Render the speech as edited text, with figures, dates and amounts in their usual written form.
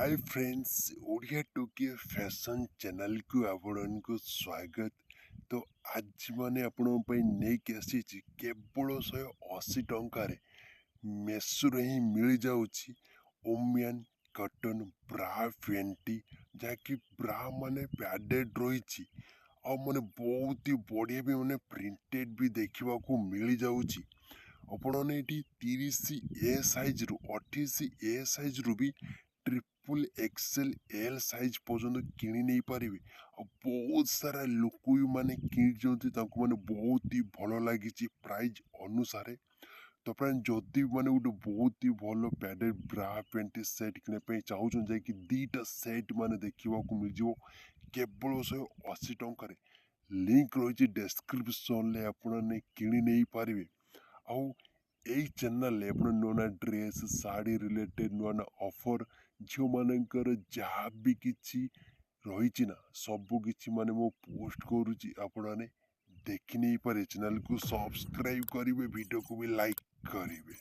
ହାଏ friends, Odia ଟୋକି fashion ଚ୍ୟାନେଲକୁ ଆପଣଙ୍କୁ ସ୍ୱାଗତ। ତ ଆଜି ମାନେ ଆପଣଙ୍କ ପାଇଁ ନେଇକି ଆସିଛି, କେବଳ 180 ଟଙ୍କାରେ ମେସୋରେ ହିଁ ମିଳିଯାଉଛି ଓମ୍ୟାନ୍ କଟନ୍ ବ୍ରା ପ୍ୟାଣ୍ଟି, ଯାହାକି ବ୍ରା ମାନେ ପ୍ୟାଡେଡ଼ ରହିଛି ଆଉ ମାନେ ବହୁତ ହି ବଢ଼ିଆ ବି ମାନେ ପ୍ରିଣ୍ଟେଡ଼ ବି ଦେଖିବାକୁ ମିଳିଯାଉଛି। ଆପଣମାନେ ଏଇଠି 30 ଏ ସାଇଜ୍ରୁ 28 ଏ ସାଇଜ୍ରୁ ବି ଟ୍ରିପୁଲ୍ ଏକ୍ସେଲ୍ ଏଲ୍ ସାଇଜ୍ ପର୍ଯ୍ୟନ୍ତ କିଣି ନେଇପାରିବେ। ଆଉ ବହୁତ ସାରା ଲୋକ ବି ମାନେ କିଣିଛନ୍ତି, ତାଙ୍କୁ ମାନେ ବହୁତ ହି ଭଲ ଲାଗିଛି ପ୍ରାଇଜ୍ ଅନୁସାରେ। ତ ଫ୍ରେଣ୍ଡ, ଯଦି ମାନେ ଗୋଟେ ବହୁତ ହି ଭଲ ପ୍ୟାଡେଡ଼ ବ୍ରା ପ୍ୟାଣ୍ଟି ସେଟ୍ କିଣିବା ପାଇଁ ଚାହୁଁଛନ୍ତି, ଯାଇକି 2ଟା ସେଟ୍ ମାନେ ଦେଖିବାକୁ ମିଳିଯିବ କେବଳ 180 ଟଙ୍କାରେ। ଲିଙ୍କ ରହିଛି ଡେସ୍କ୍ରିପସନ୍ରେ, ଆପଣମାନେ କିଣି ନେଇପାରିବେ। ଆଉ ଏଇ ଚ୍ୟାନେଲରେ ଆପଣ ନୂଆ ନୂଆ ଡ୍ରେସ୍, ଶାଢ଼ୀ ରିଲେଟେଡ଼ ନୂଆ ନୂଆ ଅଫର୍, ଝିଅମାନଙ୍କର ଯାହା ବି କିଛି ରହିଛି ନା, ସବୁ କିଛି ମାନେ ମୁଁ ପୋଷ୍ଟ କରୁଛି, ଆପଣମାନେ ଦେଖି ନେଇପାରିବେ। ଚ୍ୟାନେଲକୁ ସବସ୍କ୍ରାଇବ୍ କରିବେ, ଭିଡ଼ିଓକୁ ବି ଲାଇକ୍ କରିବେ।